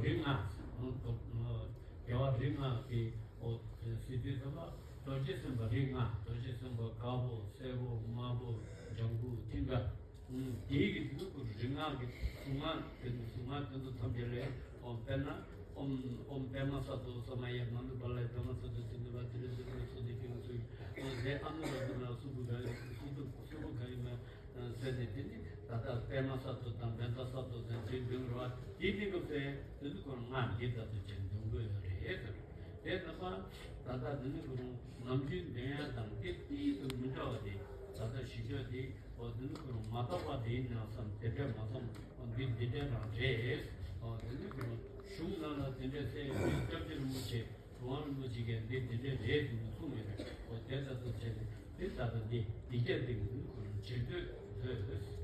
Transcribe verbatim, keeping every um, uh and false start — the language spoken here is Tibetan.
རིགས་ལྔ། རྒྱལ་བ་རིགས་ལྔ་གི་འོ་སྲིད་དུས་ཙམ་པ་རྡོ་རྗེ་སེམས་དཔའ་རིགས་ལྔ། རྡོ་རྗེ་སེམས་དཔའ་དཀར་པོ་སེར་པོ་དམར་པོ་ལྗང་གུ་མཐིང་ག་དེའི་གི་དེ་ཚོ་རིགས་ལྔ་གི་གཟུངས་སྔགས་དེ་ཚོ་གཟུངས་སྔགས་དེ་ཚོ་ཐམས་ཅད་ལས་འོ་དཔེར་ན། ཨོཾ་ཨོཾ་པདྨ་སཏྭ་ས་མ་ཡ་ནཱ་དྷཱུ་པཱ་ལ་ཡ་བྷྲ་མ་སཏྭ་ཏི་ནི་བ་ཏི་རི་ཏི་རི་སོ་ཏི་ཀི་ང་སུ་ཡི་ཨོ་ཟེ་ཨ་ནུ་ར་ཏི་ན་སུ་བུ་ག་ཡི་སུ་ཏུ་སུ་བུ་ག་ཡི་མ་ཟེར་ནས་དེ་ནི་ད་ལྟ་པདྨ་སཏྭ་དང་བཛྲ་སཏྭ་ཟེར་ཅིག་འབྱུང་རོ། དེ་ནི་གི་ཚེ་དེ་ནི་ཁོ་ལྔ་འདི་ལྟ་བུ་ཅན་འབྱུང་དགོས་ཡོད་རེད་ཟེར། དེ་ལྟ་བ་ད་ལྟ་དེ་ནི་ཁོ་རང་ནམ་རྒྱུན་འདོན་ཡ་དང་དེ་ཏིས་དུ་མི་འདྲ་བ་དེ་ད་ལྟ་ཞིག་ཆོས་དེ། འོ་དེ་ནི་ཁོ་རང་མ་རྟོགས་པ་དེ་ཡིན་ནའང་བསམ་དེ་འདྲས་མ་བསམ། འོ་འདི་འདི་འདྲས་རང་རེད། འོ་དེ་ནི་ཁོ་རང་གཞུང་ནང་ལ་དེ་འདྲས་གསལ་ཡོད་པའི་སྐྱབས་རྗེ་རིན་པོ་ཆེ་གྲུབ་དབང་རིན་པོ་ཆེ་གིས་འདི་འདི་འདྲས་རེད་ཟེར་ནས་གསུངས་ཡོད་རེད། འོ་དེ་ལྟར་དུ་བྱས་ནས་དེ་ལྟ་ལྟ་འདི་འདི་སྐད་འདི་གི་ནི་ཁོ་རང་བྱེད་འདོད་འདོད།